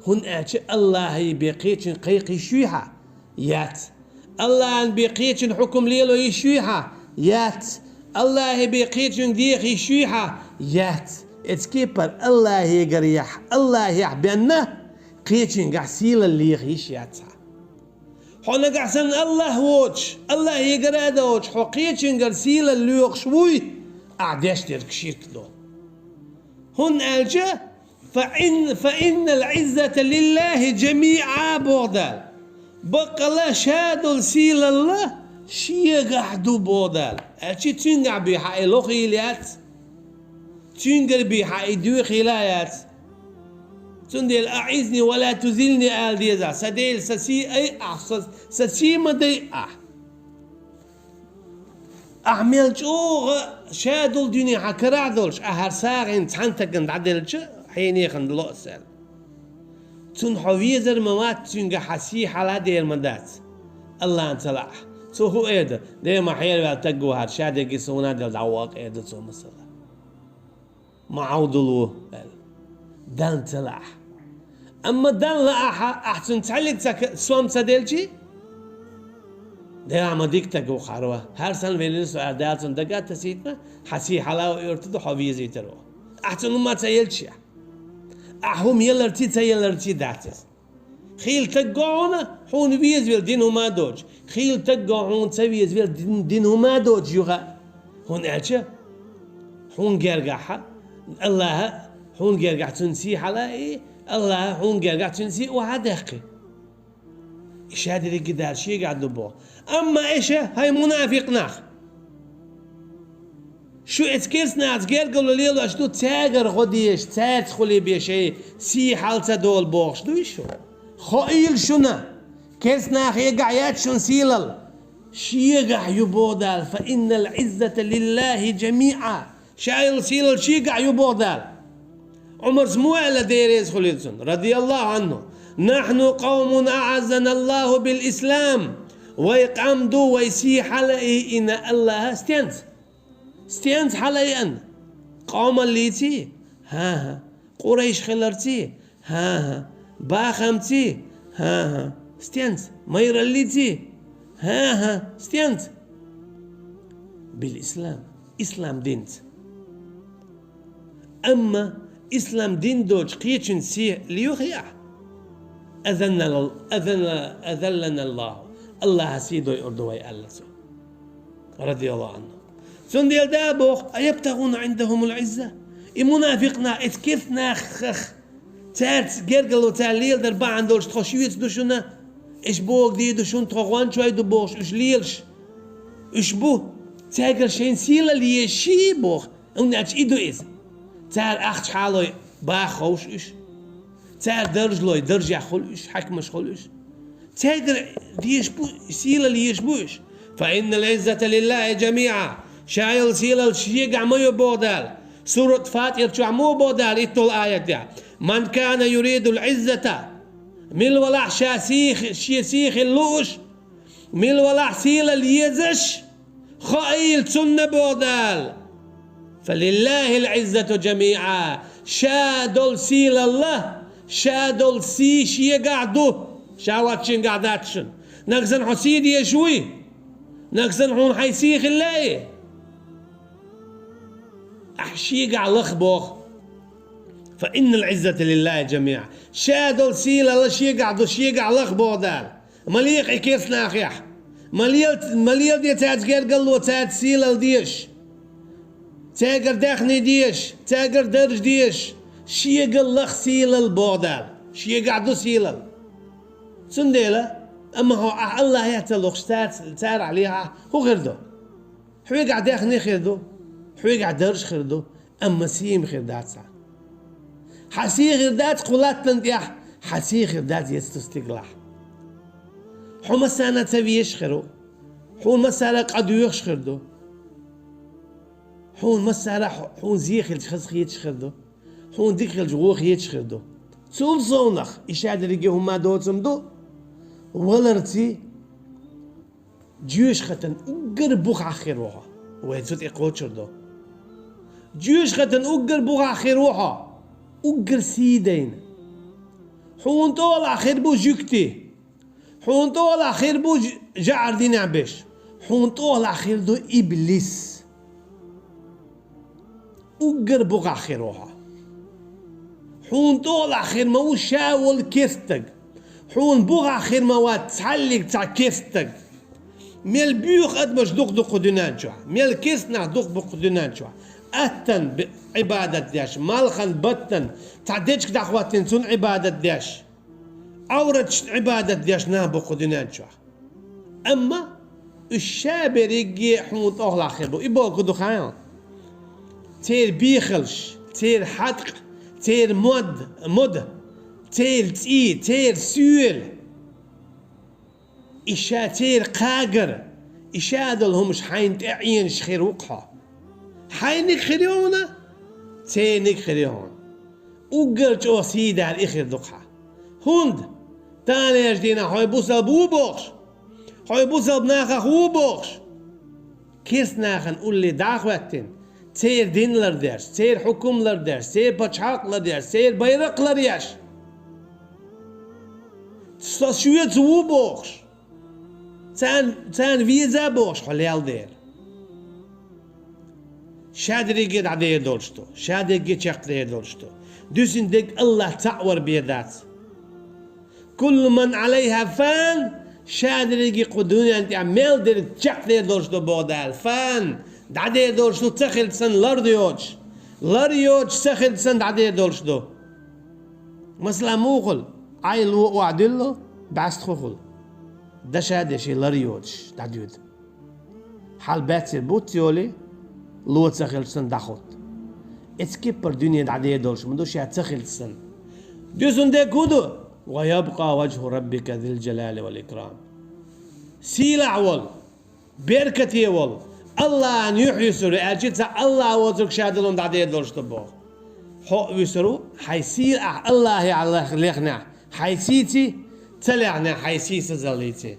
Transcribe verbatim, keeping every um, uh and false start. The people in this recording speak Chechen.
ХӀунда аьлча АллахӀа бен кхечуьнга кхайкха йиш юй хьа? Яц. АллахӀа бен кхечун хьукам лело йиш юй хьа? Яц. АллахӀа бен кхечуьнга деха йиш юй хьа? Яц. Эцу кепара АллахӀегара яхь, АллахӀехь бенна, кхечуьнгахь сийлалла леха йиш яц хьа. Хьо нагахь санна АллахӀ воцуш, АллахӀегара а доцуш, хьо кхечуьнгара сийлалла лоьхуш вуй, ахь деш дерг ширк ду. ХӀунда аьлча فإن، فإن العزة لله جميعا боху Дала. Баккъалла ша долу сийлалла шегахь ду боху Дала. Аьлча цуьнгахь бен хьан и лохийла яц? Цуьнгара бен хьан и доьхийла яц? Цундела «أعزني ولا تذلني» ала деза. Сан Дела, сан сий ай ахь, сан, сан сий ма дай ахь. Ахь мел чӀогӀа ша долу дуьне хьан карахь долуш, ахь хӀара сагӀина цхьана стагана дӀаделча, хьенехана ло ас аьлла. Цунна хьо везар ма вац, цуьнга хьан сий хьала дер ма дац. АллахӀна ца лаахь. Цо хӀун эр ду? Де ма хьераваьлла стаг ву хӀара, ша дерриге суна а делла дӀаваккха эр ду цо масала. Ма Ӏовдал ву, аьлла. Далла ца лаахь. Амма Далла лаахь, ахь цунна цхьаьллиг ца ка-, сом ца делчий, Дела ма дика стаг ву хӀара ва. ХӀара санна велира со аьлла, Дала цунна дага а тасийтина, хьан сий хьала а оьрту ду, хьо везийтар ву. Ахь цунна хӀума ца елча, ахь хӀума еларций, ца еларций дац иза. Хийла стаг го хьуна, хьуна везавелла дина хӀума а доцуш. Хийла стаг го хьуна, ца везавелла дин-, дина хӀума а доцуш юха. ХӀунда аьлча хьуна гергахь АллахӀа, хьуна гергахь цуьнан сий хьала а и, АллахӀа хьуна гергахь цуьнан сий охьа а даьккхи. И ша дерриге Дала шегахь ду боху. Амма эша, хӀай мунафикъ нах! Шу эцу керстанахца гергарло лелош ду, цаьргара гӀо дезаш, цаьрца хуьлий бен шайн сий хьал ца долу бохуш дуй шу? Хоийла шуна, керстанахегахь яц шуна сийлалла, шегахь ю боху Дала, فإن العزة لله جميعا. Ша йолу сийлалла шегахь ю боху Дала. Ӏумарс муха аьлла, Дела реза хуьлийла цунна, رضي الله عنه: نحن قوم أعزنا الله بالإسلام. Вай къам ду, вай сий хьалаайина АллахӀа стенца? Стенца хьалаайина? Къомаллиций? ХӀан-хӀа. Къурайш хиларций? ХӀан-хӀа. Бахамций? ХӀан-хӀа. Стенца? Майраллиций? ХӀан-хӀа. Стенца? بالإسلام. Ислам динца. Амма ислам дин доцуш кхечуьнца сий лоьхий ахь? أذلنا، أذلنا، أذلنا الله. АллахӀа сий дойур ду вай, аьлла цо. رضي الله عنه. Цундела Дала боху: أيبتغون عندهم العزة. И мунафикъ нах, эцу керстанахах цаьрца гергарло цара леладар бахьана долуш тхо шуьца ду шуна? Уьш богадийр ду шуна, тхо гӀончой ду бохуш уьш лелаш? Уьш бу, цаьргара шайна сийлалла езаш ший боху, хӀунда аьлча и ду иза. Цара ахча хьалой баха ховш уьш. Цара даржлой даржехь хуьлу уьш, хьаькамаш хуьлу уьш. Цаьргара дезаш бу, сийлалла езаш бу уьш. فإن العزة لله جميعا. Ша йолу сийлалла шегахь ма ю боху Дала. Сурат ФатӀир чохь ма боху Дала итталгӀа аятехь: من كان يريد العزة. Мила валахь ша сий хи-, шен сий хила лууш, мила валахь сийлалла езаш, хоийла цунна боху Дала. فلله العزة جميعا. Ша долу сийлалла, ша долу сий шегахь ду, ша воцчуьнгахь дац шуна. Нагахь санна хьо сий дезаш вуй? Нагахь санна хьуна хьайн сий хилла и? Ахь шегахь лаха боху. فإن العزة لله جميعا. Ша долу сийлалла шегахь ду, шегахь лаха боху Дала. Ма леха и керстанахехь. Ма лел-, ма леладе цаьрца гергарло, цаьрца сийлалла дезаш. Цаьргара даьхни дезаш, цаьргара дарж дезаш. Шегахь лаха сийлалла боху Дала. Шегахь ду сийлалла. Цундела, амма хьо ахь АллахӀ яц ца лохуш, цаьрца, царахь лехахь, хӀун хир ду? Хьоьгахь даьхни хир ду, хьоьгахь дарж хир ду, амма сий-м хир дац хьан. Хьан сий хир дац кху латтана тӀехь, хьан сий хир дац эцу стигалахь. Хьо массарна ца везаш хир ву, хьуна массара къа доьхуш хир ду, хьуна массара хьо-, хьуна зе хилча хаза хеташ хир ду, хьуна дика хилча вон хеташ хир ду. Цул совнах, и ша дерриге хӀумма доцург ду, валарций, Жоьжахатан уггар бухахь хир ву хьо. Вай цу тӀе кхочур ду. Жоьжахатан уггар бухахь хир ву хьо. Уггар сий дайна. Хьуна тӀехьа хир бу жуьгти. Хьуна тӀехьа хир бу ж-, жӀар динехь берш. Хьуна тӀехьа хир ду иблис. Уггар бухахь хир ву хьо. Хьуна тӀехьа хир ма ву ша волу керстаг. Хьуна бухахь хир ма вац цхьаллиг цхьа керстаг. Мел боьха адамаш дукха ду кху дуьнен чохь, мел керста нах дукха бу кху дуьнен чохь. Аттан б-, Ӏибадат деш, малхан, баттан, цхьа дечка дӀахӀоттийна цунна Ӏибадат деш, Ӏавраташна Ӏибадат деш нах бу кху дуьнен чохь. Амма уьш ша берриге хьуна тӀехьа хир бу. И бохург ду хьан? Церан бехалш, церан хьаткъ, церан мод-, мода, церан цӀий, церан соьла. И ша церан кхагар, и ша долу хӀумаш хьайна тӀе Ӏенаш хир ву-кх хьо. Хьайниг хир ю хьуна, церниг хир ю хьуна. Уггар чӀогӀа сий дар и хир ду-кх хьан. ХӀунда? Таханлерчу дийнахь хьо бусалба ву бохуш, хьо бусалба нахах ву бохуш, керста нахана улле дӀа а хӀоьттина, церан дин лардеш, церан хьукум лардеш, церан пачхьалкх лардеш, церан байракх ларъеш, со шуьца ву бохуш, царна, царна веза а бохуш хьо лелла дела. Ша дерриге дӀадер долуш ду, ша дерриге чекхдер долуш ду. Дуьсина дерг АллахӀ цхьаъ вар бен дац. Куллу ман Ӏалайха фан, ша дерриге кху дуьнен тӀехь мел дерг чекхдер долуш ду боху Дала. Фан, дӀадер долуш ду ца хилча санна лар йоцуш. Лар йоцуш ца хилча санна дӀадер долуш ду. Масала, муха хуьлу? Ӏай ло охьадуьллу, бӀаьста хӀун хуьлу? Даша а деши лар йоцуш дӀадоьду. Хьал баьццара буц йолий, ло ца хилча санна дӀахӀутту. Эцу кеппара дуьне дӀадер долуш ма ду ша ца хилча санна. Дуьсун дерг хӀун ду? Ва ябкъа важхӀу раббика зил жалали вал икрам. Сийлахь волу, беркате волу, АллахӀан юьхь юьсур ю аьлча, цхьа АллахӀ воцург ша долун дӀадер долуш ду боху. Хьо а вуьсур ву, хьайн сий ахь АллахӀе лех-, лехнехь, хьайн сийци, ца лехнехь, хьайн сийсазаллийци.